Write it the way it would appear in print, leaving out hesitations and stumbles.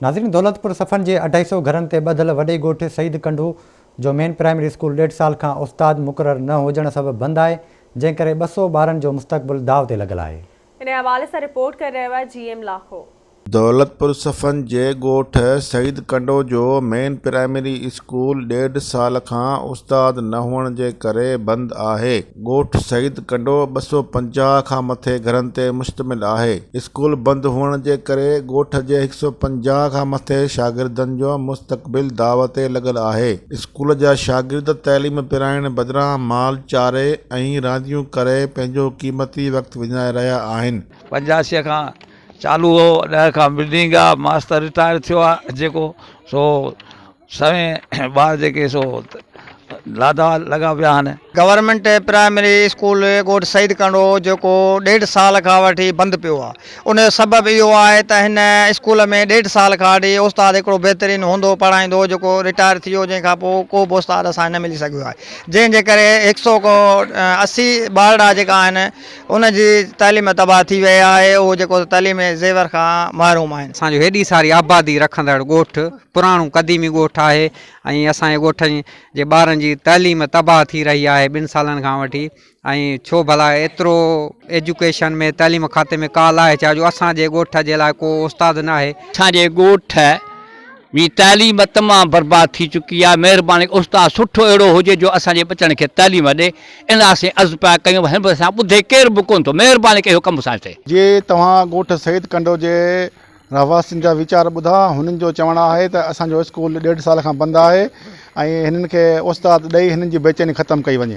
ناظرين دولتپور صفن جي اڍائي سئو گهرن تي ٻڌل وڏي ڳوٺ سعيد ڪنڍو جو مين پرائمري اسڪول ڏيڍ سال کان استاد مقرر نه هجڻ سبب بند آهي جنهن ڪري 200 ٻارن جو مستقبل داء تي لڳل آهي. ان حوالي سان رپورٽ ڪري رهيو آهي جي ايم لاکو. دولتپور صفن جي ڳوٺ سعيد ڪنڊو جو مين پرائمري اسڪول ڏيڍ سال کان استاد نه هئڻ جي ڪري بند آهي. ڳوٺ سعيد ڪنڊو 250 کان مٿي گهرن تي مشتمل آهي. اسڪول بند هئڻ جي ڪري ڳوٺ جي 150 کان مٿي شاگردن جو مستقبل داء تي لڳل آهي. اسڪول جا شاگرد تعليم پرائڻ بدران مال چاري ۽ رانديون ڪري پنهنجو قيمتي وقت وڃائي رهيا آهن. 85 کان چالو هو 10 کان بلڊنگ آ ماستر رٽائر ٿيو آ جيڪو سو سوين ٻار جيڪي سو لاڌا لڳا پيا آهن. گورنمينٽ پرائمري اسڪول ڳوٺ سعيد ڪنڊو جيڪو ڏيڍ سال کان وٺي بند پيو آ ان جو سبب اهو آهي ته هن اسڪول ۾ ڏيڍ سال کان وٺي استاد هڪڙو بهترين هوندو پڙهائيندو هو جيڪو رٽائر ٿي ويو جنهن کان پوء ڪو به استاد اسان کي نه ملي سگهيو آهي جنهن جي ڪري هڪ سو 80 ٻارڙا جيڪا آهن ان جي تعليم تباهه ٿي وئي آهي اهو جيڪو تعليمي زيور کان محروم آهن. اسان جو هيڏي ساري آبادي رکندڙ ڳوٺ پراڻو قديمي ڳوٺ آهي ۽ اسان جي ڳوٺ جي ٻارن جي تعليم تباهه ٿي رهي آهي ٻن سالن کان وٺي ۽ ڇو ڀلا ايترو ايجوڪيشن ۾ تعليم کاتي ۾ ڪال آهي ڇا جو اسان جي ڳوٺ جي لاء ڪو استاد ناهي. اسان جي ڳوٺ جي تعليم تمام برباد ٿي چڪي آهي مهرباني استاد سٺو اهڙو هجي جو اسان جي ٻچڙن کي تعليم ڏي ان لاء اسين عرض پيا ڪيون هن به اسان ٻڌي ڪير به ڪونه ٿو مهرباني ڪري اهو ڪم اسان تي. جي توهان ڳوٺ سيد ڪنڊو جي رهواسين جا ويچار ٻڌا هنن جو چوڻ آهي ته اسان جو اسڪول ڏيڍ سال کان بند آهي ۽ هنن کي استاد ڏئي هنن جي بيچيني ختم ڪئي وڃي.